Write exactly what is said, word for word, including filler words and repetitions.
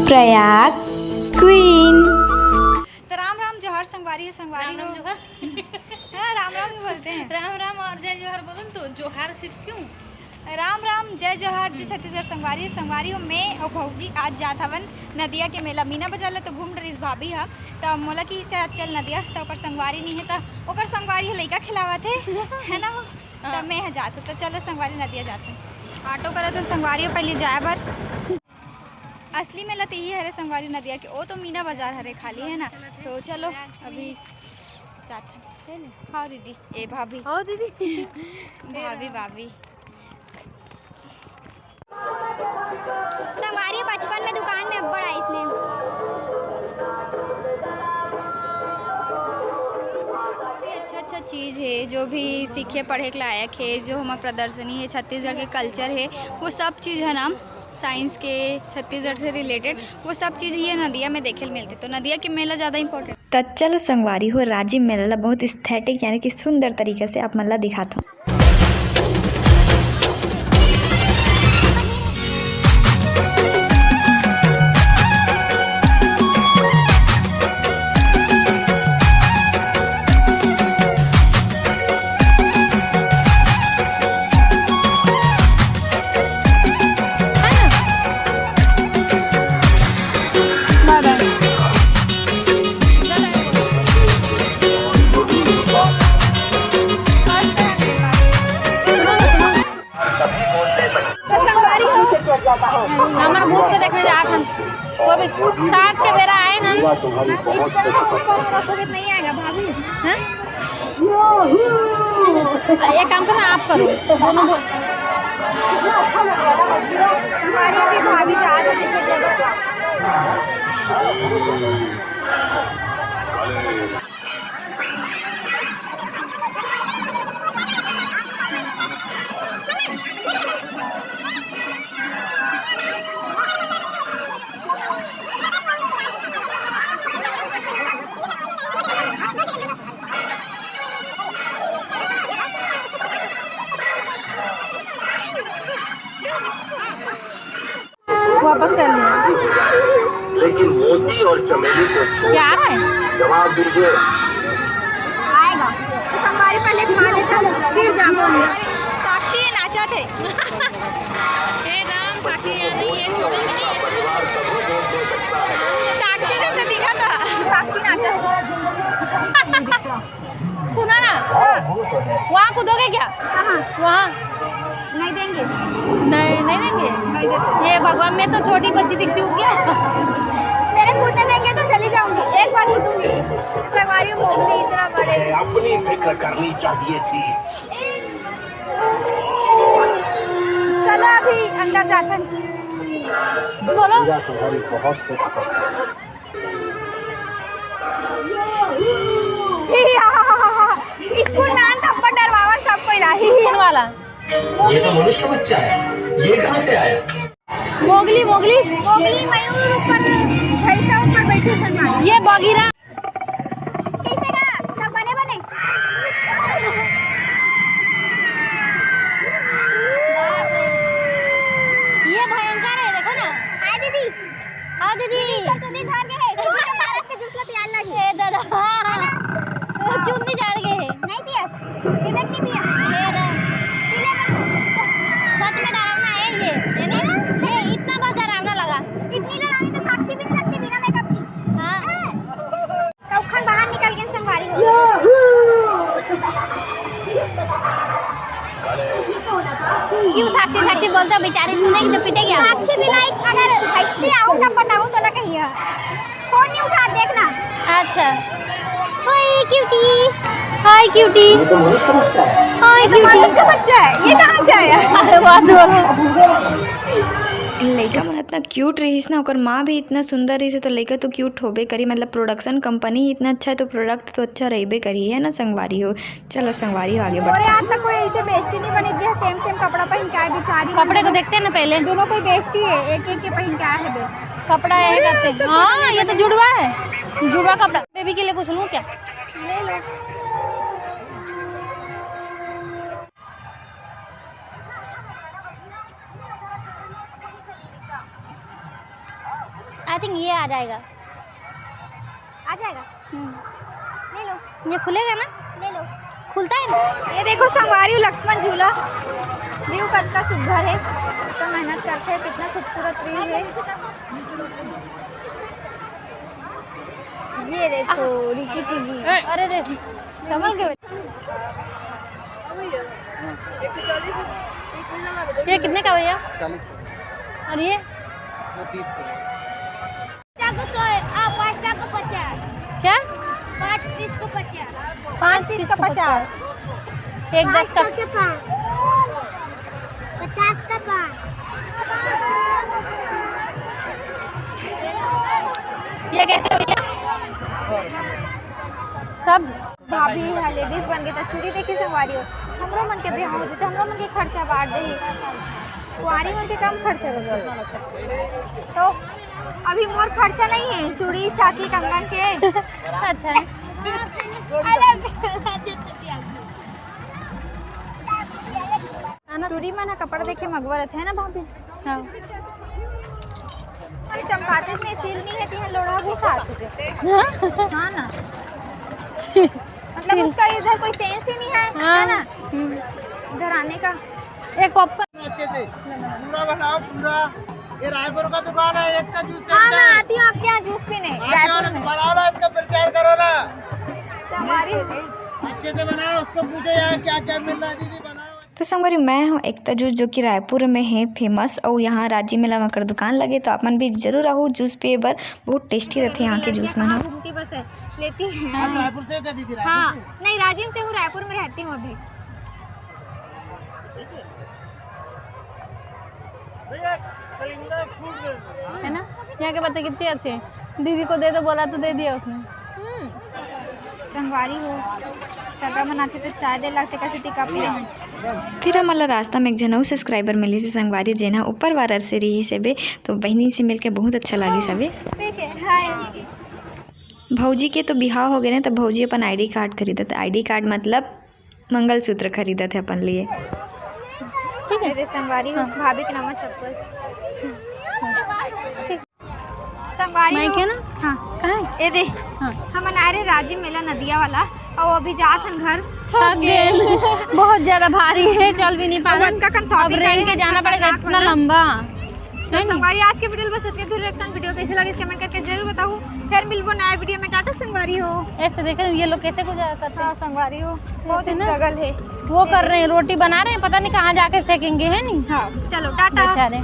Prayag queen. तो राम राम जोहार संगवारी हो, संगवारी राम राम हो। जोहार। हाँ, राम राम ही बोलते हैं। राम राम और जय जोहार बोलो न तो, जोहार सिर्फ क्यों? राम राम, जय जोहार जी छत्तीसगढ़ संगवारी हो, संगवारी हो। मैं और भौजी आज जात हवन नदिया के मेला। मीना बाजार ला तो घूम रहीस भाभी ह, त मोला किहिस आज चल नदिया, त ओकर संगवारी नहीं है, त ओकर संगवारी ह लइका खिलावत है, है ना वो? हाँ। त मैं ह जात हूँ, त चलो संगवारी नदिया जात हूँ। ऑटो करत हूँ संगवारी हो, पहले जाए बर। असली मेला तो ये हरे संगवारी नदिया के, वो तो मीना बाजार हरे खाली, है ना? तो चलो अभी जात हन। हाँ दीदी, ए भाभी। हाँ दीदी। भाभी, भाभी। संगवारी बचपन में दुकान में अब्बड़ आइस ने। जो भी अच्छा अच्छा चीज़ है, जो भी सीखे पढ़े के लायक है, जो हमार प्रदर्शनी है, छत्तीसगढ़ के कल्चर है, वो सब चीज़ है ना, साइंस के, छत्तीसगढ़ से रिलेटेड, वो सब चीज़ ये नदिया में देखे ल मिलते। तो नदिया के मेला ज़्यादा इंपॉर्टेंट। त चलो संगवारी हो, राजिम मेला ला बहुत एस्थेटिक यानी कि सुंदर तरीका से आप मन ला दिखात हूँ। तो संगवारी हो, हमर भूत को देखने जात हन। वो भी सांझ के बेरा आए हन। इतना ऊपर में रखोगे तो नहीं आएगा भाभी। हैं? एक काम करो ना, आप करो, दोनों बोल। संगवारी अभी भाभी जा रही टिकट लेकर। वापस कर लिया। लेकिन मोती और चमेली को छोड़ क्या आ रहा है? जवाब दीजिए। आएगा तो संगवारी पहले खा लेता, फिर जाबो अंदर। साक्षी नाचा थे। हे राम, साक्षी यहाँ नहीं है, छोड़ो नहीं है। साक्षी जैसे दिखा था। साक्षी नाचा। सुना ना, वहाँ कूदोगे क्या? कहाँ? वहाँ। नहीं देंगे। नहीं, नहीं देंगे। नहीं देते। ये भगवान, मैं तो छोटी बच्ची दिखती हूँ क्या? मेरे कूदने देंगे तो चली जाऊंगी, एक बार कूदूंगी। संगवारी मोगली इतना बड़े। अपनी फिक्र करनी चाहिए थी। चलो अभी अंदर जाते हैं। बोलो। पूरा तुम्हारी बहुत कुछ पसंद है। स्कूल में आन थप्पड़ डरवावा सब कोई ला। ही, ही। कौन वाला? ये तो मनुष्य बच्चा है, ये कहाँ से आया? Mowgli, Mowgli. मोगली मयूर ऊपर, भैंसा ऊपर बैठी संभाल। ये बगीरा। कैसे गा? सब बने बने? ये भयंकर है, देखो ना। हाय दीदी। हाँ दीदी। दीदी, तोर चुंदी झार गे हे। सीधे महाराज के जूस ला पियाल लगी। ए दादा। है ना? चुंदी झार गे हे। नहीं पियस? विवेक नहीं पियस? हे राम। पी ले बन। सच में डरावना है ये। है ना? ये इतना बहुत डरावना लगा। इतनी डरावनी तो साक्षी भी नहीं लगती बिना मेकअप की। हाँ। हैं? कौखन बाहर निकल के संगवारी हो। क्यों साक्षी, साक्षी बोलते हो, बेचारी सुनेगी तो पिटेगी आपको। साक्षी भी लाइक अगर ऐसे आऊं तब बताऊं तो लगा ही है। फोन नहीं उठा, देखना। अच्छा। हाय क्यूटी। हाय क्यूटी। हाय क्यूटी। मनुष्य का बच्चा है, ये कहाँ से आया? अरे वाह, वाह। लइका मन इतना क्यूट रहिस ना, ओकर माँ भी इतना सुंदर रहिस, तो लइका तो क्यूट होबे करी। मतलब प्रोडक्शन कंपनी इतना अच्छा है तो प्रोडक्ट तो अच्छा रहिबे करी, है ना संगवारी हो। चलो संगवारी हो, आगे बढ़ते हैं। आज तक कोई ऐसे बेइज्जती नहीं बनी जे सेम सेम कपड़ा पहन के आए बेचारी। कपड़े को देखते हैं ना पहले। दोनों कोई बेइज्जती है, एक एक के पहन के आए हैं बे। कपड़ा है करते हैं। हाँ, ये तो जुड़वा है, जुड़वा कपड़ा। बेबी के लिए कुछ लूँ क्या? I think ये आ जाएगा। आ जाएगा। हम्म। ले लो। ये खुलेगा ना? ले लो। खुलता है ना? ये देखो संगवारी हो लक्ष्मण झूला, view कतका सुघर हे, तो मेहनत करथे, कितना खूबसूरत view हे। ये देखो रिकी चिगी। अरे रे, संभल के बैठ। ये कितने का भैया? चालीस का। और ये? वो तीस का। पाँच का सौ है, आ, पाँच का पचास। क्या? पाँच पीस का पचास। पाँच पीस का पचास। एक दस का। पाँच का पाँच। पचास का पाँच। ये कैसे भैया? सब भाभी ह लेडीज बन गे त चूड़ी देखी संगवारी हो, हमरो मन के बिहाव हो जथे, हमरो मन के खर्चा बांट देही। कुंवारी मन के कम खर्चा हो जाथे। तो अभी मोर खर्चा नहीं है चूड़ी चाकी कंगन के। अच्छा है। टूरी मन ह कपड़ा देखे म अगवा रथे ना भाभी। हाँ। अरे चमकातेच नहीं, सील नहीं है, तिहां लोढ़ा घुसा। हाँ? हाँ ना। मतलब सील। उसका इधर कोई सेंस ही नहीं है, हाँ। है ना? हम्म। इधर आने का। एक पॉपकॉर्न। अच्छे से पूरा बनाओ, पूरा। ये रायपुर का दुकान है, एक का जूस सेंटर। हाँ, मैं आती हूँ आपके यहाँ जूस पीने, रायपुर में। बना लो, इसका प्रचार करो ना। हमारी अच्छे से बनाओ, उसको पूछो यहाँ क्या क्या मिल रहा है, दीदी बनाओ। तो संगवारी, मैं हूँ एकता जूस, जो कि रायपुर में है फेमस, और यहाँ राजी मेला में एकर दुकान लगे, तो आप मन भी जरूर आहू जूस पिए बर। बहुत टेस्टी रहथे यहाँ के जूस मन ह। घूमती बस है, लेती है। आप रायपुर से हो क्या दीदी? रायपुर हाँ, से? नहीं, राजिम से हूँ, रायपुर में रहती हूँ अभी। भैया, कलिंगा फूट गया। है ना? यहाँ के पत्ते कितने अच्छे हैं। दीदी को दे दो बोला तो दे दिया उसने। हम्म। संगवारी हो, सगा मन आथे तो चाय दे लागथे, कइसे टिका पिए हैं। फिर हमन ला रास्ता में एक झन अउ सब्सक्राइबर मिलिस हे संगवारी, जेन ह ऊपर वाला से रिहिस हवे, तो बहिनी से मिलके बहुत अच्छा लागिस हवे। ठीक है, हाय। भौजी के तो बिहाव हो गए ना, तो भौजी अपन आईडी कार्ड खरीदत, आईडी कार्ड मतलब मंगलसूत्र खरीदत हे अपन लिए। ठीक है। ये दे संगवारी हो, हाँ। भाभी के नाम चप्पल। संगवारी मैं हो। के ना? हाँ। कहाँ है? ये दे। हाँ। हमन आए रहे राजी मेला नदिया वाला, और अभी जात हन घर। थक गए। बहुत ज्यादा भारी है, चल भी नहीं पा रहे। अब उनका कन shopping अब रेंग करे के हैं, जाना पड़ेगा, खतरनाक इतना वाला। लंबा। तो है नी? संगवारी, आज के वीडियो बस इतने दूर रखता हूँ। वीडियो कैसे लगे कमेंट करके जरूर बताओ। फिर मिलबो नया वीडियो में। टाटा संगवारी हो। ऐसे देख रहे हो, ये लोग कैसे गुजारा करते हैं? हाँ, संगवारी हो, बहुत ऐसे ना? Struggle है। वो कर रहे हैं, रोटी बना रहे हैं, पता नहीं कहाँ जाके सेकेंगे, है नी? हाँ, चलो टाटा। बेचारे।